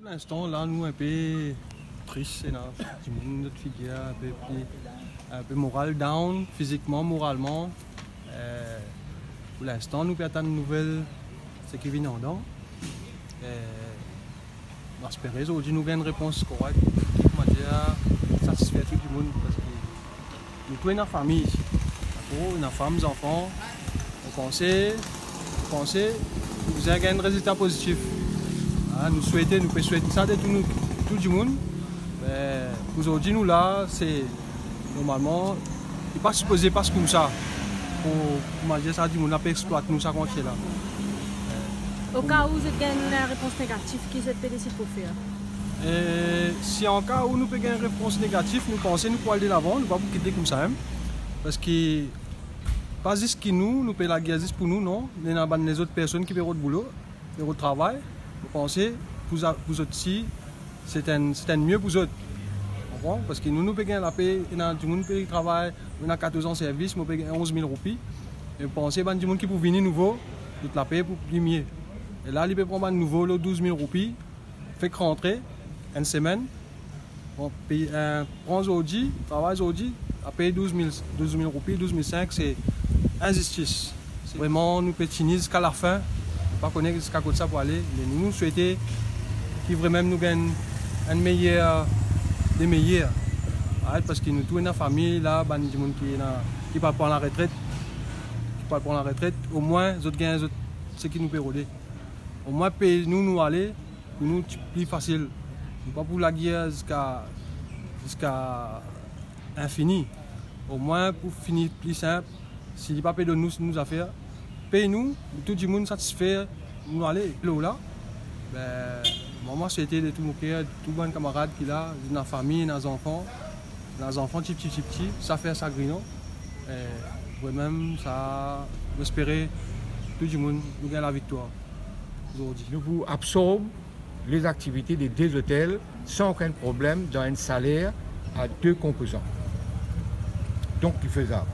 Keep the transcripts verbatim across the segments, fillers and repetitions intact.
Pou linstan la, nou inpe tris, ena dimoun zot figir inpe pli, inpe moral down, fizikman, moralman. Eh, pou linstan, nou pe atann nouvel seki vinn andan. Eh, nou espere zordi nou gagn repons korek, ki, koumadir, satisfer tou dimoun, parski nou tou ena fami isi. Dakor, ena fam, zanfan. Nou panse, nou panse nou bizin gagn rezilta pozitif. Ah, nou swete, nou pe swet sa de tou nou, tou dimoun. Me pou zordi nou la, se normalman, li pa sipoze pas koumsa. Pou, pou manz sa, dimoun la pe explwat nou, sa kwantier la. Oka ou zot gagn enn repons negatif, ki zot pe desid pou fer? E si an ka ou nou pe gagn repons negatif, nou panse nou pou al delavan, nou pa pou kite koumsa mem. Parski pa zis ki nou, nou pe lager zis pou nou, non. Ena bann lezot personn ki pe rod boulo, pe rod travay. Nou panse pou za-, pou zot si, se enn, se enn mie pou zot. Konpran? Parski nou, nou pe gagn lape, ena dimoun pe travay, ena katorz an servis, mo pe gagn onz mil roupi. E nou panse bann dimoun ki pou vini nouvo, zot lape pou pli mie. E la, li pe pran bann nouvo lor douz mil roupi, fek rantre, enn semenn. Bon, pey, eh, pran zordi, travay zordi, a pey douz mil, douz mil roupi, douz mil sink, se inzistis. Se vreman, nou pe tini ziska lafin, nou pa kone ziska kot sa pou ale, me nou, nou swete ki vremem nou gagn enn meyer de meyer. Aret, parski nou tou ena fami la, bann dimoun ki ena, ki pou al pran laretret, ki pou al pran laretret, omwin zot gagn zot seki nou pe rode. Omwin pey nou, nou ale, pou nou ti pli fasil. Nou pa pou lager ziska, ziska infini. Omwin pou fini pli sinp, si li pa pe donn nou, nou zafer, pey nou, tou dimoun satisfe, nou ale. Lor la, be, mwa, mo swete de tou mo ker, tou bann kamarad ki la, ena fami, ena zanfan, ena zanfan tipti, tipti, sa fer sagrinan. E vremem sa, mo espere tou dimoun, nou gagn laviktwar zordi. Nou pou absorb lezaktivite de de lotel san okenn problem dan enn saler a de konpozan. Donk, li fezab.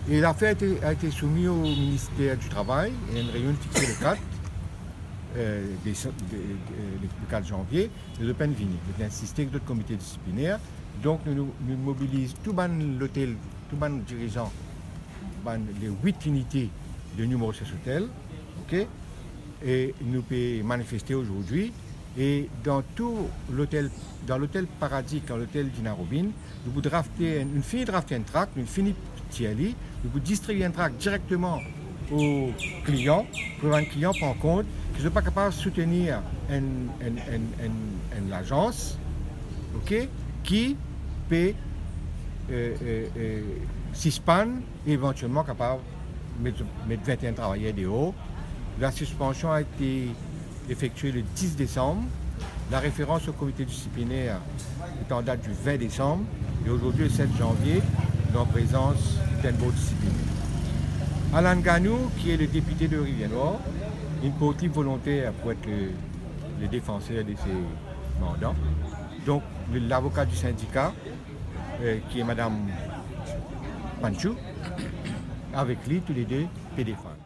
E lafer a ete, a ete soumis o Minister di Travay, e enn reynion fixe le kat, eh, desa-, de, de, le kat zanvie, e zot pa'nn vini. Zot insiste ek zot komite disipliner. Donk, nou, nou, nou mobiliz tou bann lotel, tou bann dirizan, bann le wit linite de New Mauritius Hotel, ok? E nou pe manifeste azordi, e dan tou lotel, dan lotel Paradi, dan lotel Dina Robin, nou pou drafte enn, nou fini drafte enn trak, nou fini tir li, nou pou distribie enn trak direkteman o klian, pou bann klian pran kont ki zot pa kapav soutenir enn, enn, enn, enn, enn lazans, ok, ki pe, eh, eh, eh, sispann e evantielman kapav met, met vinte-enn travayer deor. La suspension a ete efektie le dis desam. La referans o komite disipliner est en date du vingt décembre. E azordi, le set zanvie, nou an prezans d'enn bord disipliner. Alan Ganou, ki e le depite de Rivière-Noire, inn porte li volonter pou et le, le defanser de se mandan. Donk, le, lavoka di sindika, eh, ki e madam Panchou, avek li, toulede pe defann.